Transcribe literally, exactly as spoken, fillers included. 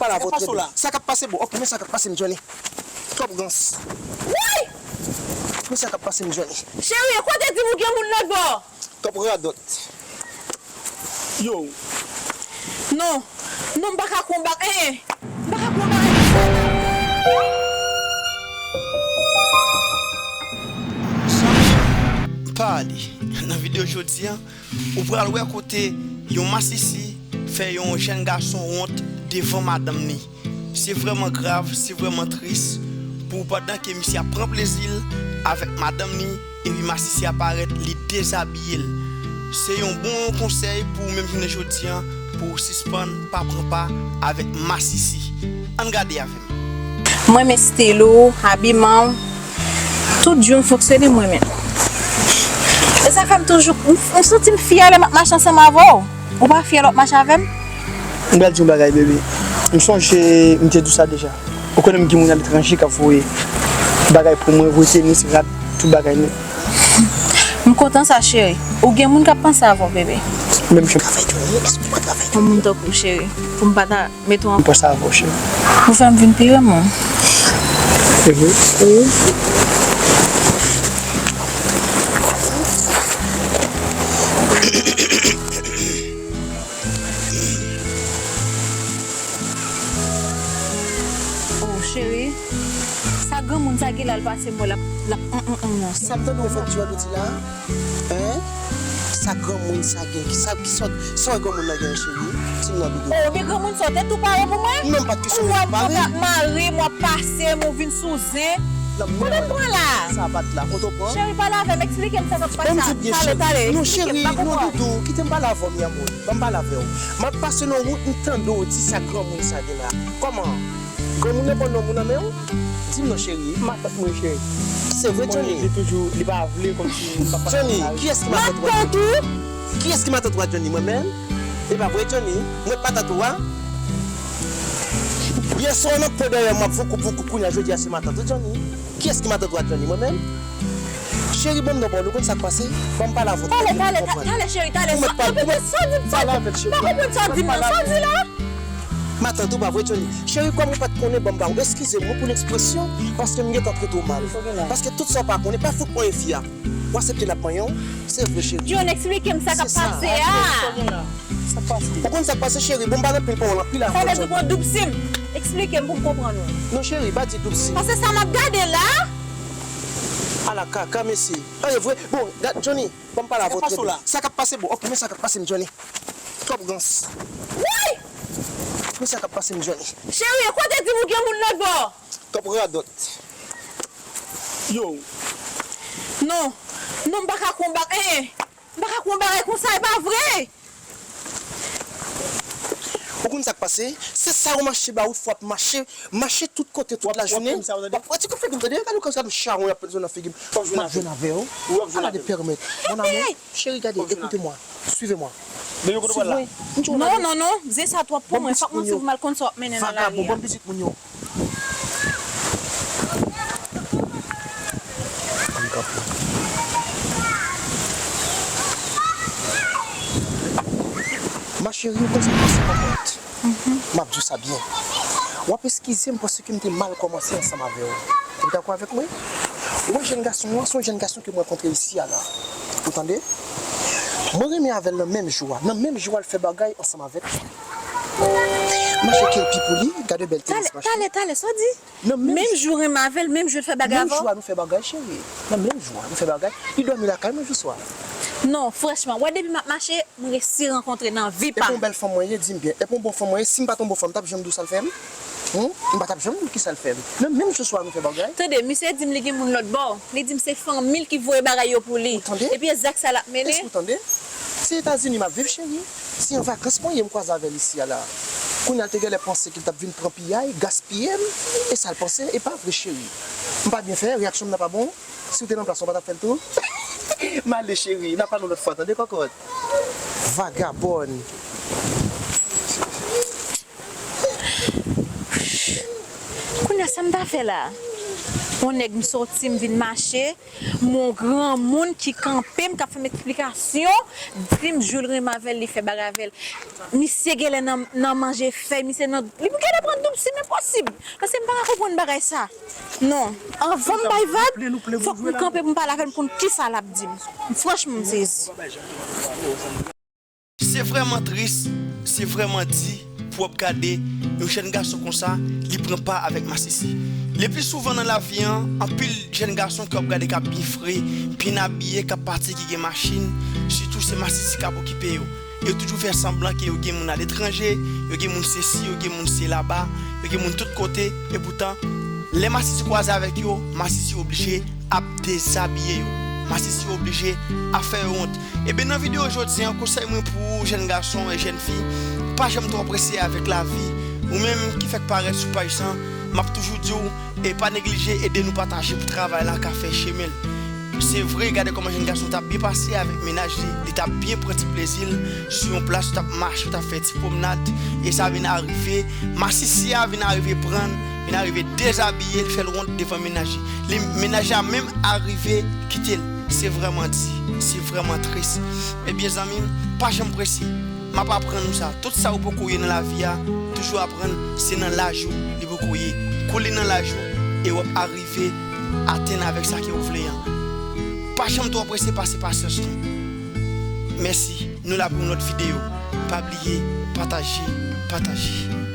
Pale avè w trè byen. Sa k ap pase, boo? Ok, men sa k ap pase m, Johnny. Twòp rans. Woy! Men sa k ap pase m, Johnny. Cheri, kote di m ou gen moun lòt bò? Twòp radòt. Yo. Non. Non, m pa ka konbat. Eh, eh. M pa ka konbat. Zanmi, pa ale. Nan videyo jodi a, ou pral wè kote yon masisi fè yon jèn gason wont devan madanm ni. Se vrèman grav, se vrèman tris pou pandan ke misye ap pran plezi l avèk madanm ni, epi masisi a parèt, li dezabiye l. Se yon bon konsèy pou ou menm jounen jodi a, pou w sispann pa pran pa avèk masisi. Ann gade avè m. Mwen renmen stil ou, abiman w, tout jan w fonksyone m renmen. E sa fè m toujou, m, m santi m fyè lè m ap mache ansanm avè w. Ou pa fyè lè w ap mache avè m? M pral di yon bagay, bebe. M sonje m te di w sa deja. Ou konnen m gen moun aletranje k ap voye bagay pou mwen, voye tenis, rad, tout bagay nèt. M kontan sa, cheri. Ou gen moun k ap panse avè w, bebe. Menm jan. Travay tou, èske ou pa travay tou? Yon moun tankou w, cheri. Pou m pa ta mete w an. M panse avè w, cheri. Ou fè m vin pi renmen w. Se vre? Wi. Oh, cheri, sa granmoun sa gen la, l pase m wè l ap, l ap, mm, mm, mm, non. Sa m tande w fè ti wè piti la? Hein? Sa granmoun sa gen? Ki sa, ki sòt, sa wè granmoun nan gen, cheri? Di m non, doudou. Oh, oubyen granmoun sa w te tou pare pou mwen? Non, m pa t kesyon de tou pare. Ou wè m konn ap mare m, w ap pase m, ou vin sou zen. Kote m pran la? Sa bat la, kote w pran? Cheri, pale avè m, eksplike m sa k ap pase la. Talè, talè, eksplike m, m pa konprann. Non, cheri, non, doudou, kite m pale avè w, mi amor. Ban m pale avè w. M ap pase nan wout, m tande w di sa granmoun sa gen la. Kòman? Granmoun nan pran non moun nan men w? Di m non, cheri. Matant mwen, cheri. Se vre, Johnny? Li toujou, li pa vle, kòmsi m pa pale. Johnny, kiyès ki matant ou a? Matant ou? Kiyès ki matant ou a, Johnny? Mwen menm? E pa vre, Johnny? Mwen matant ou a? Yèswa w nan po dèyè m, w ap voukou, voukou, kounye a, jodi a, se matant ou, Johnny? Kiyès ki matant ou a, Johnny? Mwen menm? Cheri, ban m non pa w, nou konn sa k pase? Ban m pale avè w. Talè, talè, talè, cheri, talè. Ou mèt pale, ou mèt pale avè l, cheri. Sa w di m, sa w di m, pa konprann sa w di m nan, sa w di la? Matant ou pa vre, Johnny? Cheri, kòm ou pa t konnen, ban m ba w. Eskize m, wi, pou lekspresyon, paske m gentan trete w mal. Paske tout sa w pa konnen, pa fout manyen fi a. Ou aksepte l ap manyen w? Se vre, cheri. John, eksplike m sa k ap pase a. Sa k pase? Ou konn sa k pase, cheri? Bon, m pa nan pil pawòl, anpil avè w, Johnny. Sa vle di w pran doub sim? Eksplike m pou m konprann ou. Non, cheri, pa di doub sim. Paske sa m ap gade la. Ala kaka, mesye. An, e vre? Bon, gad, Johnny, ban m pale avè w trè byen. Sa k ap pase, boo? Ok, men sa k ap pase m, Johnny. Twòp rans. Woy! Men sa k ap pase m, Johnny. Cheri, kote di m ou gen moun lòt bò? Twòp radòt. Yo. Non. Non, m pa ka konbat. Eh, eh. M pa ka konn bagay konsa, e pa vre! Ou konn sa k pase? Se sa yo mache ba ou, fò w ap mache, mache tout kote, tout lajounen. W ap wè ti kout fè m tande, gade w konsa m chawon y ap pèt nan figi m. M ap jwenn avè w. Ala de pèmèt. Mon amour, cheri, gade, écoutez-moi. Suivez-moi. Suivez-moi. Non, non, non, zen sa twòp pou mwen. Fòk mwen swiv m al konn sa w ap mennen nan lari a. Vagabon, banm pitit moun yo. Ma chérie, ou konn sa k pase, kòkòt? M ap di w sa byen. W ap eskize m paske m te mal kòmanse ansanm avè w. Ou dakò avèk mwen? Ou wè jèn gason an, se yon jèn gason ke m rankontre isi a la. Ou tande? Mwen renmen avè l nan menm jou a. Nan menm jou a, l fè bagay ansanm avèk mwen. M achte kelpi pou li, gade bèl tenis m achte. Talè, talè, talè, sa w di? Nan menm jou renmen avè l, menm jou l fè bagay avè w? Menm jou a nou fè bagay, cheri. Nan menm jou a nou fè bagay. Li dòmi lakay mwen jodi swa. Non, franchman, wè depi m ap mache, m resi rankontre nan vi pa m. E pa yon bèl fanm mwen ye, di m byen. E pa yon bon fanm mwen ye, si m pa t yon bon fanm, m t ap janm di w sa l fè m? Hum? M pa t ap janm di w kisa l fè m. Nan menm jou swa nou fè bagay. Tande, misye di m li gen moun lòt bò. Li di m se fanmi l ki voye bagay yo pou li. Ou tande? Epi e zak sa l ap mennen. Èske ou tande? Se Etazini m ap viv, cheri. Se an vakans mwen ye, m kwaze avè l isi a la. Kounye a, l te genlè panse ke l t ap vin pran piyay, gaspiye m. E sa l panse, e pa vre, cheri. M pa byen fè, reyaksyon m nan pa bon. Si w te nan plas ou, w pa t ap fè l tou? M ale, cheri, n a pale yon lòt fwa, tande, kòkòt? Vagabòn. Kounye a, sa m ta fè la? Yon nèg m soti, m vin mache, m wè yon granmoun ki kanpe m, k ap fè m eksplikasyon, di m Jules renmen avè l, li fè bagay avè l. Misye genlè nan, nan manje fèy, misye nan, li genlè pran doub sim, enposib. Paske m pa ka konprann bagay sa. Non, anvan m bay vag, fòk m kanpe pou m pale avè l, m konn kisa l ap di m. Franchman, m sezi. Se vrèman tris, se vrèman di pou w ap gade yon jèn gason konsa, li pran pa avèk masisi. Le pli souvan nan lavi an, anpil jèn gason ke w ap gade k ap byen fre, byen abiye, k ap pati, ki gen machin, sitou se masisi k ap okipe yo. Yo toujou fè sanblan ke yo gen moun aletranje, yo gen moun sesi, yo gen moun se laba, yo gen moun tout kote, epoutan, lè masisi kwaze avèk yo, masisi oblije ap dezabiye yo. Masisi oblije ap fè yo wont. Ebyen, nan videyo jodi an, konsèy mwen pou ou, jèn gason e jèn fi, pa janm twò prese avèk lavi. Ou menm ki fèk parèt sou paj sa, m ap toujou di w, e pa neglije ede nou pataje pou travay la ka fè chemen l. Se vre, gade kòman jèn gason t ap byen pase avèk mennaj li, li t ap byen pran ti plezi l sou yon plas, yo t ap mache, yo t ap fè ti pwomnad, e sa vin arive, masisi a vin arive pran l, vin arive dezabiye l, fè l wont devan mennaj li. Li, mennaj la menm arive kite l. Se vrèman di, se vrèman tris. Ebyen, zanmi m, pa janm prese. M ap aprann ou sa. Tout sa ou poko ye nan lavi a, toujou aprann se nan laj ou li poko ye. Kou li nan laj ou, e w ap arive atenn avèk sa ke w vle an. Pa janm twò prese pase pasyans nou. Mèsi. Nou la pou yon lòt videyo. Pa bliye pataje, pataje.